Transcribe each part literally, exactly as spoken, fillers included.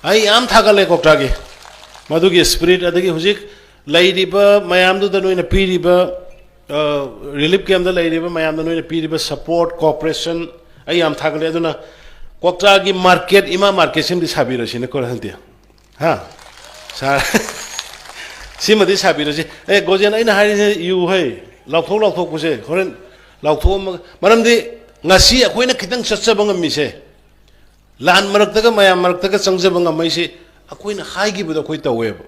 ꯑꯩ ꯌꯥꯝ ꯊꯥꯒꯠꯂꯦ ꯀ꯭ꯋꯥꯛꯇꯥꯒꯤ ꯃꯗꯨꯒꯤ ꯁ꯭ꯄꯤꯔꯤꯠ, ꯑꯗꯒꯤ ꯍꯧꯖꯤꯛ ꯂꯩꯔꯤꯕ ꯃꯌꯥꯝꯗꯨꯗ ꯅꯣꯏꯅ ꯄꯤꯔꯤꯕ, ꯔꯤꯂꯤꯐ ꯀꯦꯝꯗ ꯂꯩꯔꯤꯕ ꯃꯌꯥꯝꯗ ꯅꯣꯏꯅ ꯄꯤꯔꯤꯕ ꯁꯄꯣꯔꯠ, ꯀꯣꯑꯣꯄꯔꯦꯁꯟ, ꯑꯩ ꯌꯥꯝ ꯊꯥꯒꯠꯂꯦ꯫ ꯑꯗꯨꯅ ꯀ꯭ꯋꯥꯛꯇꯥꯒꯤ ꯃꯥꯔꯀꯦꯠ, ꯏꯃꯥ ꯃꯥꯔꯀꯦꯠꯁꯤꯃꯗꯤ ꯁꯥꯕꯤꯔꯁꯤꯅꯦ ꯀꯣ ꯍꯟꯗꯤ꯫ ꯍꯥ? ꯁꯥ-, ꯁꯤꯃꯗꯤ ꯁꯥꯕꯤꯔꯁꯤ꯫ ꯑꯦ, ꯒꯣꯖꯦꯟ, ꯑꯩꯅ ꯍꯥꯏꯔꯤꯁꯦ ꯌꯨ ꯍꯩ, ꯂꯥꯎꯊꯣꯛ ꯂꯥꯎꯊꯣꯛꯄꯁꯦ ꯍꯣꯔꯦꯟ ꯂꯥꯎꯊꯣꯛꯑꯝꯃꯒ, ꯃꯔꯝꯗꯤ ꯉꯁꯤ ꯑꯩꯈꯣꯏꯅ ꯈꯤꯇꯪ ꯆꯠꯆꯕ ꯉꯝꯃꯤꯁꯦ, ꯂꯥꯟ ꯃꯔꯛꯇꯒ, ꯃꯌꯥꯝ ꯃꯔꯛꯇꯒ ꯆꯪꯖꯕ ꯉꯝꯃꯛꯏꯁꯦ ꯑꯩꯈꯣꯏꯅ ꯍꯥꯏꯈꯤꯕꯗꯣ ꯑꯩꯈꯣꯏ ꯇꯧꯋꯦꯕ꯫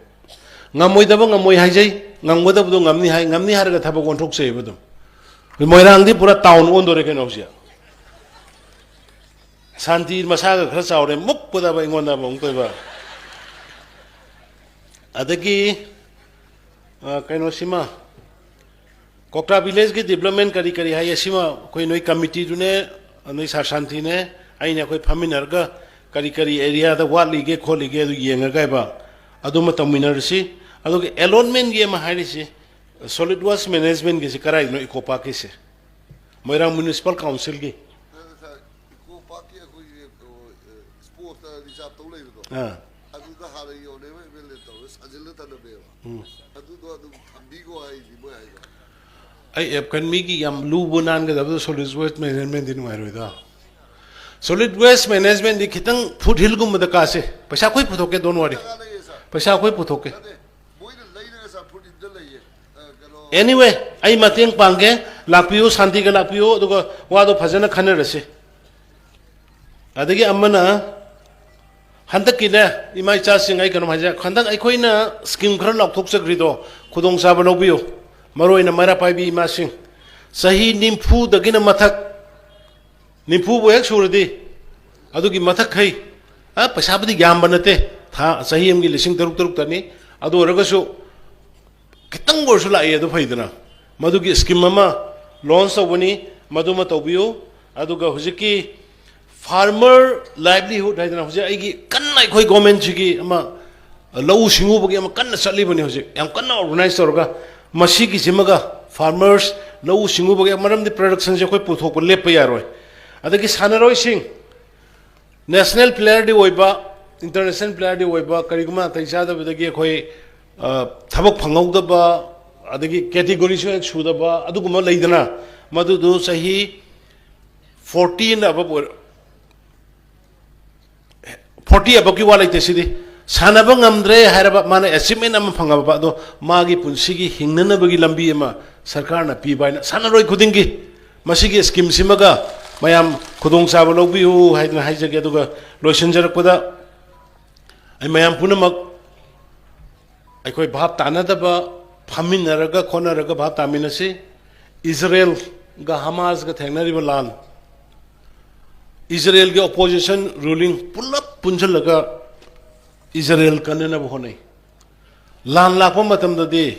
ꯉꯝꯃꯣꯏꯗꯕ ꯉꯝꯃꯣꯏ ꯍꯥꯏꯖꯩ, ꯉꯝꯒꯗꯕꯗꯣ ꯉꯝꯅꯤ ꯍꯥꯏ, ꯉꯝꯅꯤ ꯍꯥꯏꯔꯒ ꯊꯕꯛ ꯑꯣꯟꯊꯣꯛꯆꯩꯑꯕ ꯑꯗꯨꯝ꯫ ꯃꯣꯏꯔꯥꯡꯗꯤ ꯄꯨꯔꯥ ꯇꯥꯎꯟ ꯑꯣꯟꯗꯣꯔꯦ ꯀꯩꯅꯣ ꯍꯧꯖꯤꯛ꯫ ꯁꯥꯟꯇꯤ ꯃꯁꯥꯒ ꯈꯔ ꯆꯥꯎꯔꯦ, ꯃꯨꯛꯄꯗꯕ ꯑꯩꯉꯣꯟꯗ ꯑꯃꯨꯛ ꯇꯣꯏꯕ꯫ ꯑꯗꯒꯤ, ꯑ, ꯀꯩꯅꯣꯁꯤꯃ, ꯀꯣꯛꯇꯥ ꯚꯤꯂꯦꯖꯀꯤ ꯗꯤꯕ꯭ꯂꯞꯃꯦꯟ ꯀꯔꯤ ꯀꯔꯤ ꯍꯥꯏꯌꯦ, ꯁꯤꯃ ꯑꯩꯈꯣꯏ ꯅꯣꯏ ꯀꯃꯤꯇꯤꯗꯨꯅꯦ, ꯅꯣꯏ ꯁꯥꯔ ꯁꯥꯟꯇꯤꯅꯦ, ꯑꯩꯅ ꯑꯩꯈꯣꯏ ꯐꯝꯃꯤꯟꯅꯔꯒ ꯀꯔꯤ ꯀꯔꯤ ꯑꯦꯔꯤꯌꯥꯗ ꯋꯥꯠꯂꯤꯒꯦ ꯈꯣꯠꯂꯤꯒꯦ ꯑꯗꯨ ꯌꯦꯡꯉꯒ ꯍꯥꯏꯕ, ꯑꯗꯨꯃ ꯇꯧꯃꯤꯟꯅꯔꯁꯤ꯫ ꯑꯗꯨꯒ ꯑꯦꯂꯣꯠꯃꯦꯟꯒꯤ ꯑꯃ ꯍꯥꯏꯔꯤꯁꯤ, ꯁꯣꯂꯤꯗ ꯋꯦꯁ ꯃꯦꯅꯦꯖꯃꯦꯟꯒꯤꯁꯤ ꯀꯔꯥꯏꯗꯅꯣ ꯏꯀꯣ ꯄꯥꯔꯛꯀꯤꯁꯦ? ꯃꯣꯏꯔꯥꯡ ꯃ꯭ꯌꯨꯅꯤꯁꯤꯄꯥꯜ ꯀꯥꯎꯟꯁꯤꯜꯒꯤ꯫ ꯏꯀꯣ ꯄꯥꯔꯛꯀꯤ ꯑꯩꯈꯣꯏꯒꯤ, ꯑ, ꯁ꯭ꯄꯣꯔꯠꯁꯇ ꯔꯤꯖꯥꯔꯚ ꯇꯧ ꯂꯩꯕꯗꯣ, ꯑꯥ꯫ ꯑꯗꯨꯗ ꯍꯥꯟꯅ ꯌꯣꯜꯂꯦꯕ, ꯑꯦꯝ ꯑꯦꯜ ꯑꯦ ꯇꯧꯔ ꯁꯥꯖꯤꯜꯂ ꯊꯝꯂꯝꯃꯦꯕ꯫ ꯎꯝ꯫ ꯑꯗꯨꯗꯣ ꯑꯗꯨꯝ ꯊꯝꯕꯤꯈꯣ ꯍꯥꯏꯗꯤ ꯃꯣꯏ ꯍꯥꯏꯗꯣ꯫ ꯑꯩ ꯑꯦꯞꯀꯟ ꯃꯤꯒꯤ ꯌꯥꯝ ꯂꯨꯕ ꯅꯥꯟꯒꯗꯕꯗꯣ ꯁꯣꯂꯤꯗ ꯋꯦꯁ ꯃꯦꯅꯦꯖꯃꯦꯟꯗꯤ ꯅꯨꯡꯉꯥꯏꯔꯣꯏꯗ꯫ ꯁꯣꯂꯤꯗ ꯋꯦꯁ ꯃꯦꯅꯦꯖꯃꯦꯟꯗꯤ ꯈꯤꯇꯪ ꯐꯨꯠ ꯍꯤꯜꯒꯨꯝꯕꯗ ꯀꯥꯁꯦ꯫ ꯄꯩꯁꯥ ꯑꯩꯈꯣꯏ ꯄꯨꯊꯣꯛꯀꯦ, don't worry꯫ ꯖꯒꯥ ꯂꯩꯌꯦ, ꯁꯥꯔ꯫ ꯄꯩꯁꯥ ꯑꯩꯈꯣꯏ ꯄꯨꯊꯣꯛꯀꯦ꯫ ꯅꯠꯇꯦ, ꯃꯣꯏꯅ ꯂꯩꯔꯒ, ꯁꯥꯔ, ꯐꯨꯠ ꯍꯤꯜꯗ ꯂꯩꯌꯦ꯫ ꯑ, ꯀꯩꯅꯣ꯫ Anyway, ꯑꯩ ꯃꯇꯦꯡ ꯄꯥꯡꯒꯦ꯫ ꯂꯥꯛꯄꯤꯌꯨ, ꯁꯥꯟꯇꯤꯒ ꯂꯥꯛꯄꯤꯌꯨ, ꯑꯗꯨꯒ ꯋꯥꯗꯣ ꯐꯖꯅ ꯈꯟꯅꯔꯁꯤ꯫ ꯑꯗꯒꯤ ꯑꯃꯅ, ꯍꯟꯗꯛꯀꯤꯅꯦ, ꯏꯃꯥ ꯏꯆꯥꯁꯤꯡ, ꯑꯩ ꯀꯩꯅꯣꯝ ꯍꯥꯏꯖ-, ꯍꯟꯗꯛ ꯑꯩꯈꯣꯏꯅ ꯁ꯭ꯀꯤꯝ ꯈꯔ ꯂꯥꯎꯊꯣꯛꯆꯈ꯭ꯔꯤꯗꯣ ꯈꯨꯗꯣꯡꯆꯥꯕ ꯂꯧꯕꯤꯌꯨ꯫ ꯃꯔꯨ ꯑꯣꯏꯅ ꯃꯩꯔꯥ ꯄꯥꯏꯕꯤ ꯏꯃꯥꯁꯤꯡ, ꯆꯍꯤ ꯅꯤꯐꯨꯗꯒꯤꯅ ꯃꯊꯛ, ꯅꯤꯐꯨꯕꯨ ꯍꯦꯛ ꯁꯨꯔꯗꯤ, ꯑꯗꯨꯒꯤ ꯃꯊꯛꯈꯩ, ꯑ, ꯄꯩꯁꯥꯕꯨꯗꯤ ꯌꯥꯝꯕ ꯅꯠꯇꯦ, ꯊꯥ, ꯆꯍꯤ ꯑꯃꯒꯤ ꯂꯤꯁꯤꯡ ꯇꯔꯨꯛ ꯇꯔꯨꯛꯇꯅꯤ꯫ ꯑꯗꯨ ꯑꯣꯏꯔꯒꯁꯨ ꯈꯤꯇꯪ ꯑꯣꯏꯔꯁꯨ ꯂꯥꯛꯏ, ꯑꯗꯨ ꯐꯩꯗꯅ꯫ ꯃꯗꯨꯒꯤ ꯁ꯭ꯀꯤꯝ ꯑꯃ ꯂꯣꯟꯁ ꯇꯧꯕꯅꯤ, ꯃꯗꯨꯃ ꯇꯧꯕꯤꯌꯨ꯫ ꯑꯗꯨꯒ ꯍꯧꯖꯤꯛꯀꯤ ꯐꯥꯔꯃꯔ ꯂꯥꯏꯚꯂꯤꯍꯨꯗ ꯍꯥꯏꯗꯅ ꯍꯧꯖꯤꯛ ꯑꯩꯒꯤ ꯀꯟꯅ ꯑꯩꯈꯣꯏ ꯒꯣꯔꯃꯦꯟꯁꯤꯒꯤ ꯑꯃ ꯂꯧꯎ ꯁꯤꯡꯎꯕꯒꯤ ꯑꯃ ꯀꯟꯅ ꯆꯠꯂꯤꯕꯅꯤ ꯍꯧꯖꯤꯛ, ꯌꯥꯝ ꯀꯟꯅ ꯑꯣꯔꯒꯅꯥꯏꯖ ꯇꯧꯔꯒ꯫ ꯃꯁꯤꯒꯤꯁꯤꯃꯒ ꯐꯥꯔꯃꯔꯁ, ꯂꯧꯎ ꯁꯤꯡꯎꯕꯒꯤ, ꯃꯔꯝꯗꯤ ꯄ꯭ꯔꯗꯛꯁꯟꯁꯦ ꯑꯩꯈꯣꯏ ꯄꯨꯊꯣꯛꯄ ꯂꯦꯞꯄ ꯌꯥꯔꯣꯏ꯫ ꯑꯗꯒꯤ ꯁꯥꯟꯅꯔꯣꯏꯁꯤꯡ, ꯅꯦꯁꯅꯦꯜ ꯄ꯭ꯂꯦꯌꯔꯗꯤ ꯑꯣꯏꯕ, ꯏꯟꯇꯔꯅꯦꯁꯅꯦꯜ ꯄ꯭ꯂꯦꯌꯔꯗꯤ ꯑꯣꯏꯕ, ꯀꯔꯤꯒꯨꯝꯕ ꯅꯥꯇꯩ ꯆꯥꯗꯕꯗꯒꯤ ꯑꯩꯈꯣꯏ, ꯑ, ꯊꯕꯛ ꯐꯪꯍꯧꯗꯕ, ꯑꯗꯒꯤ ꯀꯦꯇꯦꯒꯣꯔꯤꯁꯨ ꯍꯦꯛ ꯁꯨꯗꯕ, ꯑꯗꯨꯒꯨꯝꯕ ꯂꯩꯗꯅ, ꯃꯗꯨꯗꯨ ꯆꯍꯤ ꯐꯣꯔꯇꯤ ꯑꯦꯟ ꯑꯕꯞ ꯑꯣꯏꯔ, ꯐꯣꯔꯇꯤ ꯑꯕꯞꯀꯤ ꯋꯥ ꯂꯩꯇꯦ꯫ ꯁꯤꯗꯤ ꯁꯥꯟꯅꯕ ꯉꯝꯗ꯭ꯔꯦ ꯍꯥꯏꯔꯕ, ꯃꯥꯅ ꯑꯦꯆꯤꯞꯃꯦꯟ ꯑꯃ ꯐꯪꯉꯕ, ꯑꯗꯣ ꯃꯥꯒꯤ ꯄꯨꯟꯁꯤꯒꯤ ꯍꯤꯡꯅꯅꯕꯒꯤ ꯂꯝꯕꯤ ꯑꯃ ꯁꯔꯀꯥꯔꯅ ꯄꯤꯕ ꯍꯥꯏꯅ, ꯁꯥꯟꯅꯔꯣꯏ ꯈꯨꯗꯤꯡꯒꯤ ꯃꯁꯤꯒꯤ ꯁ꯭ꯀꯤꯝꯁꯤꯃꯒ ꯃꯌꯥꯝ ꯈꯨꯗꯣꯡꯆꯥꯕ ꯂꯧꯕꯤꯌꯨ ꯍꯥꯏꯗꯅ ꯍꯥꯏꯖꯒꯦ꯫ ꯑꯗꯨꯒ ꯂꯣꯏꯁꯤꯟꯖꯔꯛꯄꯗ, ꯑꯩ ꯃꯌꯥꯝ ꯄꯨꯝꯅꯃꯛ ꯑꯩꯈꯣꯏ ꯚꯥꯞ ꯇꯥꯅꯗꯕ ꯐꯝꯃꯤꯟꯅꯔꯒ ꯈꯣꯠꯅꯔꯒ ꯚꯥꯞ ꯇꯥꯃꯤꯟꯅꯁꯤ꯫ ꯏꯖꯔꯦꯜꯒ ꯍꯃꯥꯁꯒ ꯊꯦꯡꯅꯔꯤꯕ ꯂꯥꯟ, ꯏꯖꯔꯦꯜꯒꯤ ꯑꯣꯄꯣꯖꯤꯁꯟ, ꯔꯨꯂꯤꯡ ꯄꯨꯂꯞ ꯄꯨꯟꯁꯤꯜꯂꯒ ꯏꯖꯔꯦꯜ ꯀꯟꯅꯅꯕ ꯍꯣꯠꯅꯩ꯫ ꯂꯥꯟ ꯂꯥꯛꯄ ꯃꯇꯝꯗꯗꯤ,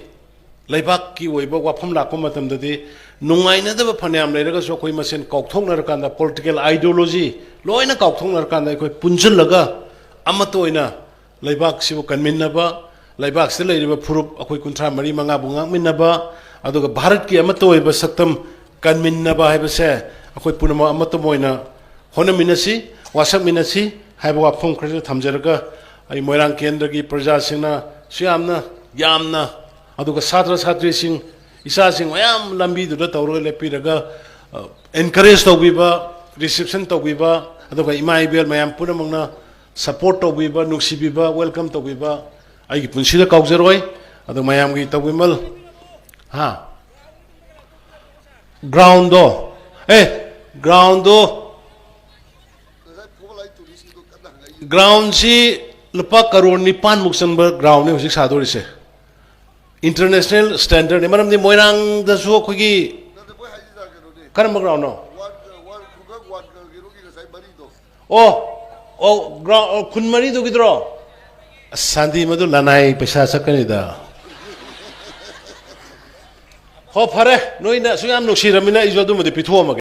ꯂꯩꯕꯥꯛꯀꯤ ꯑꯣꯏꯕ ꯋꯥꯐꯝ ꯂꯥꯛꯄ ꯃꯇꯝꯗꯗꯤ, ꯅꯨꯡꯉꯥꯏꯅꯗꯕ ꯐꯅꯌꯥꯝ ꯂꯩꯔꯒꯁꯨ ꯑꯩꯈꯣꯏ ꯃꯁꯦꯟ ꯀꯥꯎꯊꯣꯛꯅꯔꯀꯥꯟꯗ, ꯄꯣꯂꯤꯇꯤꯀꯦꯜ ꯑꯥꯏꯗꯤꯌꯣꯂꯣꯖꯤ ꯂꯣꯏꯅ ꯀꯥꯎꯊꯣꯛꯅꯔꯀꯥꯟꯗ, ꯑꯩꯈꯣꯏ ꯄꯨꯟꯁꯤꯜꯂꯒ ꯑꯃꯠꯇ ꯑꯣꯏꯅ ꯂꯩꯕꯥꯛꯁꯤꯕꯨ ꯀꯟꯃꯤꯟꯅꯕ, ꯂꯩꯕꯥꯛꯁꯤꯗ ꯂꯩꯔꯤꯕ ꯐꯨꯔꯨꯞ ꯑꯩꯈꯣꯏ ꯀꯨꯟꯊ꯭ꯔꯥ ꯃꯔꯤ ꯃꯉꯥꯕꯨ ꯉꯥꯛꯃꯤꯟꯅꯕ, ꯑꯗꯨꯒ ꯚꯥꯔꯠꯀꯤ ꯑꯃꯠꯇ ꯑꯣꯏꯕ ꯁꯛꯇꯝ ꯀꯟꯃꯤꯟꯅꯕ ꯍꯥꯏꯕꯁꯦ, ꯑꯩꯈꯣꯏ ꯄꯨꯝꯅꯃꯛ ꯑꯃꯠꯇ ꯑꯣꯏꯅ ꯍꯣꯠꯅꯃꯤꯟꯅꯁꯤ, ꯋꯥꯁꯛꯃꯤꯟꯅꯁꯤ ꯍꯥꯏꯕ ꯋꯥꯐꯝ ꯈꯔꯁꯨ ꯊꯝꯖꯔꯒ, ꯑꯩ ꯃꯣꯏꯔꯥꯡ ꯀꯦꯟꯗ꯭ꯔꯒꯤ ꯄ꯭ꯔꯖꯥꯁꯤꯡꯅ ꯁꯨ ꯌꯥꯝꯅ, ꯌꯥꯝꯅ, ꯑꯗꯨꯒ ꯁꯥꯇ꯭ꯔ ꯁꯥꯇ꯭ꯔꯤꯁꯤꯡ, ꯏꯆꯥꯁꯤꯡ ꯃꯌꯥꯝ ꯂꯝꯕꯤꯗꯨꯗ ꯇꯧꯔꯒ ꯂꯦꯞꯄꯤꯔꯒ, ꯑ, ꯑꯦꯟꯀꯔꯦꯖ ꯇꯧꯕꯤꯕ, ꯔꯤꯁꯤꯞꯁꯟ ꯇꯧꯕꯤꯕ, ꯑꯗꯨꯒ ꯏꯃꯥ ꯏꯕꯦꯜ ꯃꯌꯥꯝ ꯄꯨꯝꯅꯃꯛꯅ ꯁꯄꯣꯔꯠ ꯇꯧꯕꯤꯕ, ꯅꯨꯡꯁꯤꯕꯤꯕ, ꯋꯦꯜꯀꯝ ꯇꯧꯕꯤꯕ ꯑꯩꯒꯤ ꯄꯨꯟꯁꯤꯗ ꯀꯥꯎꯖꯔꯣꯏ꯫ ꯑꯗꯣ ꯃꯌꯥꯝꯒꯤ ꯇꯧꯕꯤꯃꯜ, ꯍꯥ? ꯒ꯭ꯔꯥꯎꯟꯗꯣ, ꯑꯦ, ꯒ꯭ꯔꯥꯎꯟꯗꯣ, ꯒ꯭ꯔꯥꯎꯟꯁꯤ ꯂꯨꯄꯥ ꯀꯔꯣꯔ ꯅꯤꯄꯥꯟꯃꯨꯛ ꯆꯪꯕ ꯒ꯭ꯔꯥꯎꯟꯅꯤ ꯍꯧꯖꯤꯛ ꯁꯥꯗꯣꯔꯤꯁꯦ꯫ ꯏꯟꯇꯔꯅꯦꯁꯅꯦꯜ ꯁ꯭ꯇꯦꯟꯗꯔꯗꯅꯤ꯫ ꯃꯔꯝꯗꯤ ꯃꯣꯏꯔꯥꯡꯗꯁꯨ ꯑꯩꯈꯣꯏꯒꯤ, ꯀꯔꯝꯕ ꯒ꯭ꯔꯥꯎꯟꯅꯣ? ꯑꯣ, ꯑꯣ, ꯒ꯭ꯔꯥꯎꯟ, ꯑꯣ, ꯈꯨꯟ ꯃꯔꯤꯗꯨꯒꯤꯗꯨꯔꯣ? ꯑꯁ, ꯁꯥꯟꯇꯤ, ꯃꯗꯨ ꯂꯅꯥꯏ ꯄꯩꯁꯥ ꯆꯠꯀꯅꯤꯗ꯫ ꯍꯣ, ꯐꯔꯦ, ꯅꯣꯏꯅ ꯑꯁꯨꯛ ꯌꯥꯝ ꯅꯨꯡꯁꯤꯔꯃꯤꯅ ꯑꯩꯁꯨ ꯑꯗꯨꯃꯗꯤ ꯄꯤꯊꯣꯛꯑꯝꯃꯒꯦ꯫